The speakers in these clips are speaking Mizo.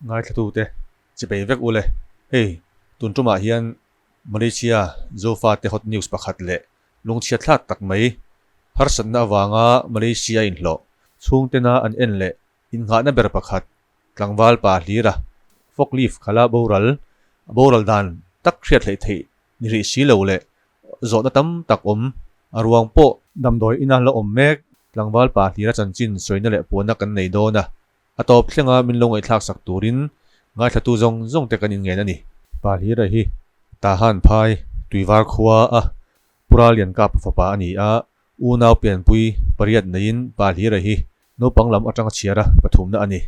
Ngaithlatute chipei vek ule. Hei, tun tumah hian Malaysia Zofate hot news pakhat leh lungchhiat thlak tak mai, harsatna avanga Malaysia inhlawh chhungtena an en leh innghahna ber pakhat tlangval pa hlira forklift khala boral, a boral dan tak hriat hleih theih ni rih si lo leh zawhna tam tak awm, a ruang pawh damdawi ina la awm mek tlangval pa hlira chanchin sawina leh puanna kan nei dawn a. A tawp thlenga min lo ngaihthlak sak turin ngaithlatu zawng zawng te kan inngen a ni. Pa Hlira hi Tahan phai Tuivar khua a Pura Liankapa fapa a ni a, unau pianpui pariat neiin Pa Hlira hi naupang lam atanga chhiara pathumna a ni.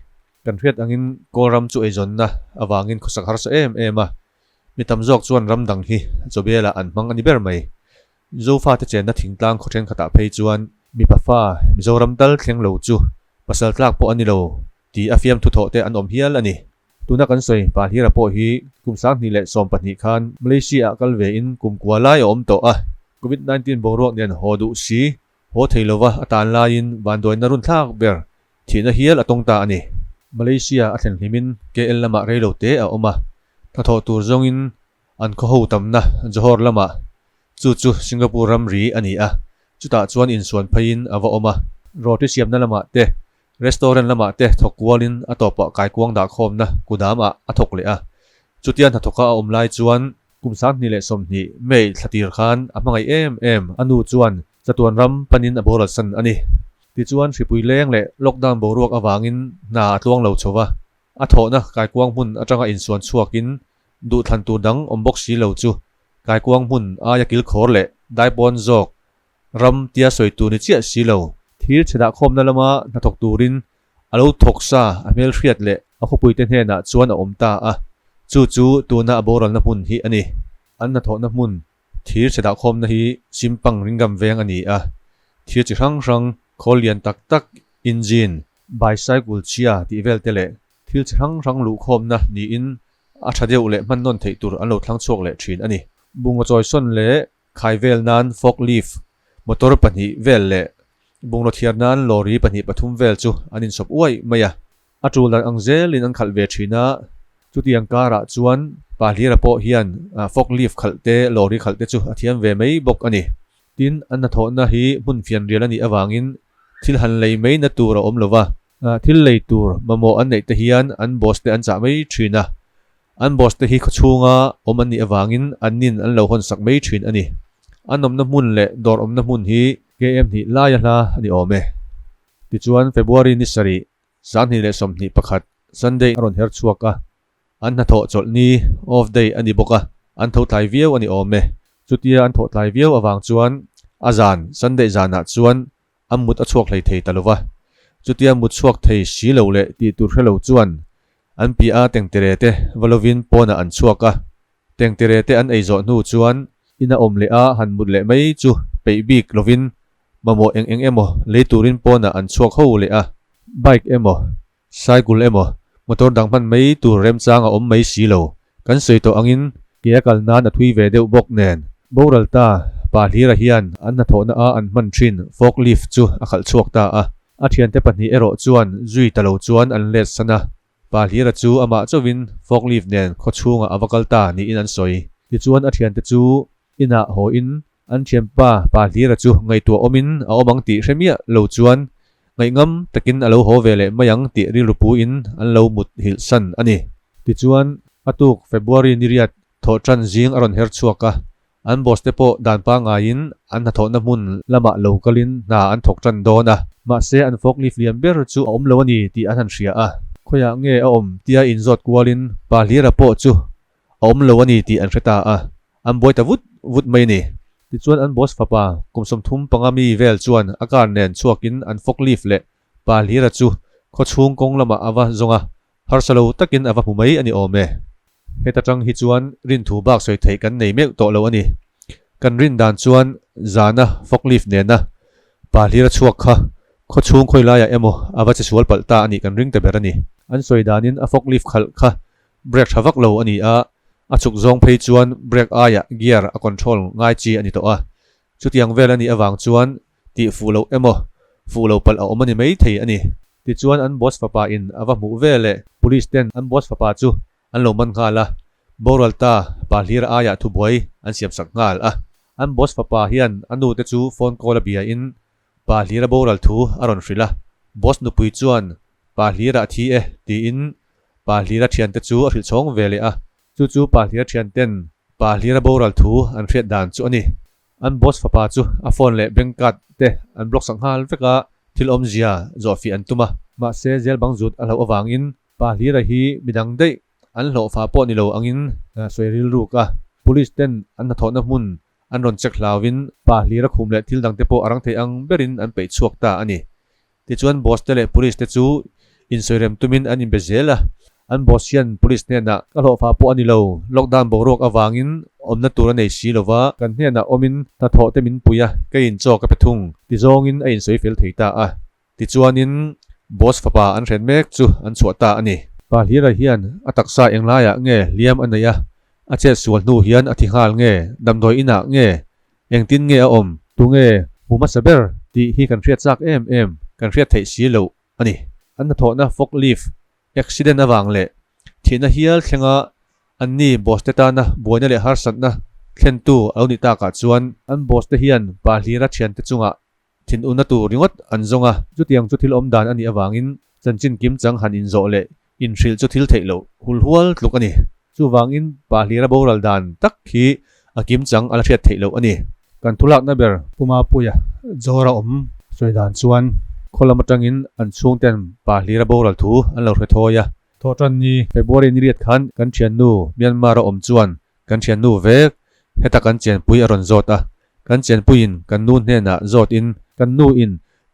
Kan hriat angin Kawlram chu eizawnna avangin khawsak harsa em em a, mi tam zawk chuan ram dang hi chawbelah an hmang a ni ber mai. Zofate chenna thingtlang khaw thenkhatah phei chuan mipa fa Mizoram tal thleng lo chu pasal tlak pawh a ni lo tih a fiamthu thawh te an awm hial a ni. Tuna kan sawi Pahlira pawh hi kum 2012 khan Malaysia-ah kal vein kum kua lai a awm tawh a, Covid 19 boruak nen haw duh si, haw thei lova a tan laiin vanduaina runthlak ber thihna hial a tawng ta a ni. Malaysia a thlen hlimin KL lamah reilo te a awm a, hnathawh tur zawngin An khaw ho tamna Johor lamah chu chu Singapore ramri a ni a, chutah chuan insuan pheiin a va awm a. Roti siamna lamah te, restaurant lamah te thawk kualin a tawpah kaikuang dahkhawmna kudamah a thawk leh a. Chutia hnathawka a awm lai chuan kum 2020 May thla tir khan a hmangaih em em a nu chuan chatuan ram panin a boralsan a ni. Tichuan hripui leng leh lockdown boruak avangin hna a tluang lo chho va, a thawhna kaikuang hmun atanga insuan chhuakin Duhthlan tur dang awm bawk si lo chu kaikuang hmun aia kilkhawr leh daipawn zawk ram tia sawi tur ni chiah si lo. Thir chhe dahkhawmna lama hnathawk turin a lo thawk sa a hmelhriat leh a khawpuite hnenah chuan a awm ta a, chu chu tuna a boralna hmun hi a ni. An hnathawhna hmun thir chhe dahkhawmna hi Simpang Ringam veng a ni a, thir chi hrang hrang, khawl lian tak tak, engine, bicycle chhia tih vel te leh Thil chi hrang hrang luhkhawmna niin a tha deuh leh hman nawn theih tur an lo thlang chhuak leh thin a ni. Bungraw chawisawn leh khai vel nan forklift motor pahnih vel leh bungraw thiar nan lorry pahnih pathum vel chu an insawp uaih mai a. A tul dan ang zelin an khalh ve thin a, chutiang karah chuan Pahlira pawh hian forklift khalh te lorry khalh te chu a thiam ve mai bawk a ni. Tin, an hnathawhna hi hmun fianrial a nih avangin thil han lei mai na tur a awm lo va. Thil lei tur mamawh an neih te hian an boss te an chah mai thin a, an boss te hi khawchhunga awm an nih avangin an nin an lo hawn sak mai thin a ni. An awmna hmun leh dawr awmna hmun hi KM hnih laia hla a ni awm e. Tichuan February ni sarih, 2021, Sunday a rawn her chhuak a, an hnathawh chawlh ni, off day, a ni bawk a, an tho tlai viau a ni awm e. Chutia an thawh tlai viau avang chuan a zan, Sunday zanah chuan A mut a chhuak hlei thei ta lo va. Chutia mut chhuak thei si lo leh tih tur hre lo chuan an piah a tengtere te va lovin pawnah an chhuak a. Tengtere te an ei zawh hnu chuan ina awm leh a han mut leh mai chu peih bik lovin mamawh eng eng emaw lei turin pawnah an chhuak ho leh a. Bike emaw, cycle emaw, motor dang hman mai tur remchang a awm mai si lo. Kan sawi tawh angin ke a kal nan a thui ve deuh bawk nen. Boral ta pa Hlira hian an hnathawhna a an hman thin forklift chu a khalh chhuak ta a. A thiante pahnih erawh chuan zui ta lo chuan an let san a. Pa Hlira chu amah chauhin forklift nen khaw chhungah a va kal ta niin an sawi. Tichuan a thiante chu inah haw in an thianpa Pa Hlira chu ngaihtuah awmin a awm ang tih hre miah lo chuan Ngaihngam takin a lo haw ve leh mai ang tih rilru puin an lo mut hilh san a ni. Tichuan, a tuk February ni riat thawh tan zing a rawn her chhuak a, an boss te pawh dan pangaiin an hnathawhna hmun lamah lo kalin hna an thawk tan dawn a. Mahse, an forklift lian ber chu a awm lo a ni tih an han hria a. Khawiah nge a awm tia inzawt kualin Pa Hlira pawh chu a awm lo a ni tih an hre ta a, an buai ta vut vut mai a ni. Tichuan an boss fapa kum 35 mi vel chuan a car nen chhuakin an forklift leh Pa Hlira chu khawchhung kawng lamah a va zawng a, harsa lo takin a va hmu mai a ni awm e. Heta tang hi chuan rinthu bak sawi theih kan nei meuh tawh lo a ni. Kan rin dan chuan zana forklift nena Pa Hlira chhuak kha khawchhung khawi laiah emaw a va che sual palh ta a nih kan ring ta ber a ni. An sawi danin a forklift khalh kha Brake tha vak lo a ni a, a chhuk zawng phei chuan brake aiah gear a control ngai chi a ni tawh a. Chutiang vel a nih avang chuan tih fuh loh emaw, fuh lo palh a awm a ni mai thei a ni. Tichuan an boss fapa in a va hmuh ve leh police ten an boss fapa chu an lo man nghal a, boral ta pa hlir aiah thubuai an siam sak nghal a. An boss fapa hian a nu te chu phone call a bia in pa hlir a boral thu a rawn hrilh a, boss nupui chuan pa hlir ah thi e tiin pa hlir a thiante chu a hrilh chhawng ve leh a, chu chu pa hlir a thianten pa hlir a boral thu an hriat dan chu a ni. An boss fapa chu a phone leh bank card te an block sak nghal vek a, thil awmzia zawhfih an tum a. Mahse zel bang zut a hlauh avangin pa Hlira hi midang daih an hlawhfa pawh ni lo angin sawi rilruk a. Police ten an hnathawhna hmun an rawn check hlauhin pa Hlira khum leh thil dangte pawh a rang thei ang berin an peih chhuak ta a ni. Tichuan boss te leh police te chu insawirem tumin an inbe zel a, an boss hian police hnenah ka hlawhfa pawh a ni lo, lockdown boruak avangin awmna tur a nei si lova, kan hnenah awmin hnathawh te min pui a, keiin chaw ka pe thung ti zawngin a insawi fel thei ta a. Tichuanin boss fapa an hren mek chu an chhuah ta a ni. Pa Hlira hian a taksa englaiah nge hliam a neih a, a chet sual hnu hian a thi nghal nge, damdawi inah nge Engtin nge a awm? Tunge hmu hmasa ber tih hi kan hriat chak em em, kan hriat theih si loh a ni. An hnathawhna forklift accident avang leh thihna hial thlenga anni boss te tana buaina leh harsatna thlentu a lo nih takah chuan an boss te hian pa hlira thiante chungah thinurna tur ringawt an zawng a. Chutiang chu thil awm dan a nih avangin chanchin kimchang han inzawh leh Inhrilh chu thil theih loh hulhual tluk a ni. Chuvangin pa hlira boral dan tak hi a kimchang a la hriat theih loh a ni. Kan thulakna ber Puma Puia Jawra awm sawi dan chuan khaw lam atangin an chhungten pa hlira boral thu an lo hre thawi a. Thawhtan ni February ni riat khan kan thiannu Myanmar a awm chuan kan thiannu vek heta kan chenpui a rawn zawt a, Kan chenpuiin kan nu hnenah zawtin kan nu in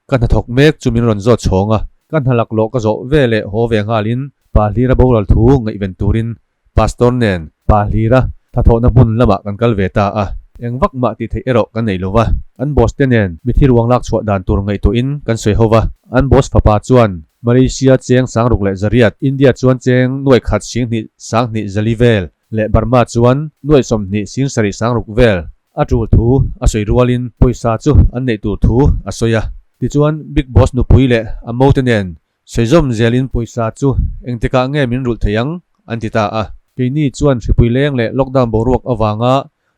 ka hnathawk mek chu min rawn zawt chhawng a, ka hna laklawh ka zawh ve leh haw ve nghalin Pa Hlira boral thu ngaihven turin Pastor nen Pa Hlira hnathawhna hmun lamah kan kal ve ta a, eng vak mah tih theih erawh kan nei lo va, an boss te nen mithi ruang lak chhuah dan tur ngaihtuahin kan sawi ho va, an boss fapa chuan Malaysia cheng sangruk leh zariat, India chuan cheng nuaikhat singhnih sanghnih zali vel leh Burma chuan nuaih 20 sing sarih sangruk vel a tul thu a sawi rualin pawisa chu an neih tur thu a sawi a. Tichuan Big Boss nupui leh a mote nen sawi zawm zelin pawisa chu engtikah nge min rulh thei ang an ti ta a. Keini chuan hripui leng leh lockdown boruak avanga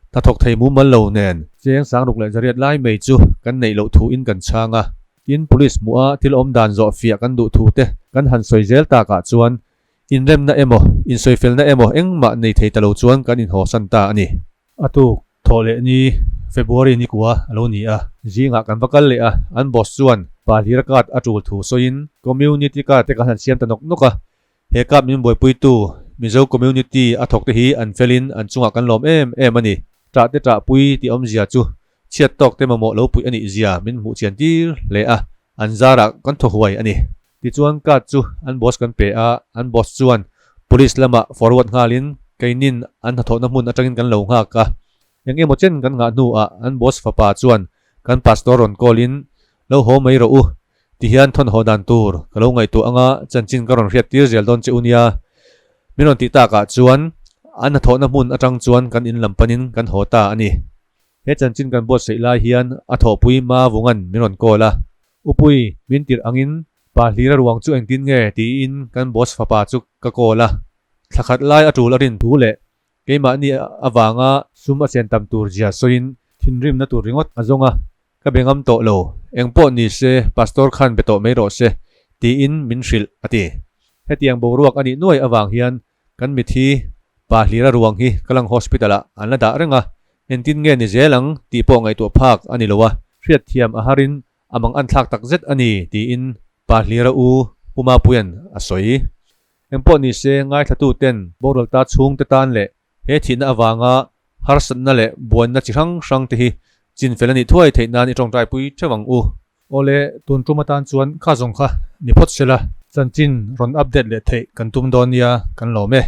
hnathawk thei mumal lo nen cheng sangruk leh zariat lai mai chu kan neih loh thuin kan chhang a. Tin police hmuha thil awm dan zawh fiah kan duh thu te kan han sawi zel takah chuan Inremna emaw, insawifelna emaw engmah nei thei ta lo chuan kan inhawsan ta a ni. A tuk thawh leh ni February ni kua a lo ni a. Zingah kan va kal leh a, an boss chuan pa hlira card a tul thu sawiin community card te kan han siam ta nawk nawk a. He card min buaipuitu Mizo community a thawk te hi an felin an chungah kan lawm em em a ni. Ṭah te ṭah pui tih awmzia chu chhiat tawk te mamawh lo puih a nih zia min hmuh chian tir hle a, an zarah kan thaw huai a ni. Tichuan card chu an boss kan pe a, an boss chuan police lamah forward nghalin keinin an hnathawhna hmun atangin kan lo nghak a. Eng emaw chen kan nghah hnuah an boss fapa chuan kan pastor rawn call in lo haw mai rawh u tihian thawn haw dan tur ka lo ngaihtuah anga chanchin ka rawn hriat tir zel dawn che u nia. Min rawn tih takah chuan an hnathawhna hmun atang chuan kan in lam panin kan haw ta a ni. He chanchin kan buatsaih lai hian a thawhpui Ma Vungan min rawn call a. Upui, min tirh angin pa hlira ruang chu engtin nge tiin kan boss fapa chu ka call a. Thla khat lai a tul a rin thu leh keimahni avanga sum a chen tam tur zia sawiin thinrimna tur ringawt a zawng a, ka be ngam tawh lo, engpawh ni se pastor khan be tawh mai rawh se tiin min hrilh a ti. Hetiang boruak a nih nuai avang hian Kan mithi pa hlira ruang hi Kalang Hospital ah an la dah reng a, entin nge ni zel ang tih pawh ngaihtuah phak a ni lo a, hriatthiam a harin a mang an thlak tak zet a ni tiin pa hlira u Pu Mapuia'n a sawi. Engpawh ni se ngaithlatu ten boral ta chhungte tan leh he thihna avanga harsatna leh buaina chi hrang hrang te hi chinfel a nih thuai theih nan i tawngtaipui theuh ang u. Awle, tun tum atan chuan kha zawng kha ni phawt sela, chanchin rawn update leh theih kan tum dawn nia kan lawm e.